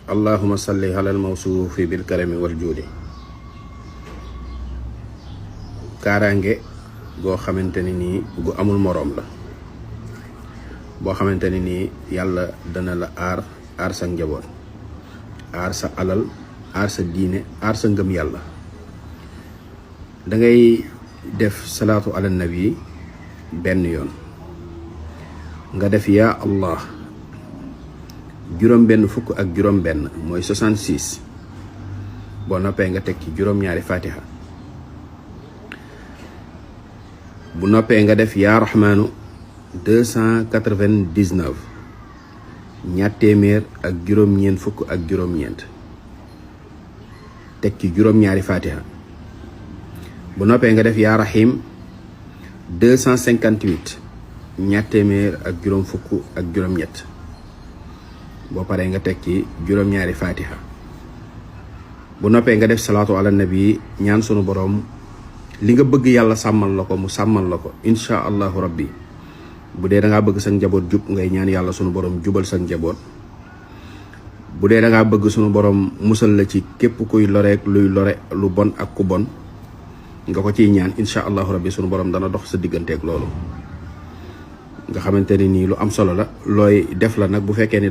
allahuma salli alal mawsuufi bil karami wal juudi. kaaraange goo xamante ni nii gu amul moroom la, boo xamante ni nii yàlla dana la aar sa njaboot, aar sa alal, aar sa diine, aar sa ngëm yàlla. da ngay def salaatu ala nabi benn yoon, nga def yaa allah juróom-benn fukk ak juróom-benn mooy 66. boo noppee nga teg ci juróom-ñaari fatiha. bu noppee nga def yaa rahmaanu 299 ñaar téeméer ak juróom-ñeent fukk ak juróom-ñeent, teg ci juróom-ñaari fatiha. bu noppee nga def yaa rahim 258 ñaar téeméer ak juróom fukk ak juróom-ñett. boo paree nga teg ci juróom-ñaari fatiha. bu noppee nga def salaatu ala nabi ñaan sunu boroom li nga bëgg yàlla sàmmal la ko mu sàmmal la ko insha allahu rabbi. bu dee dangaa bëgg sa njaboot jub ngay ñaan yàlla sunu boroom jubal sa njaboot. bu dee dangaa bëgg sunu boroom musal la ci képp kuy loreek luy lore lu bon ak ku bon nga ko ciy ñaan insha allahu rabbi sunu boroom dana dox sa digganteeg loolu. nga xamante ni nii lu am solo la looy def la nag bu fekkee ni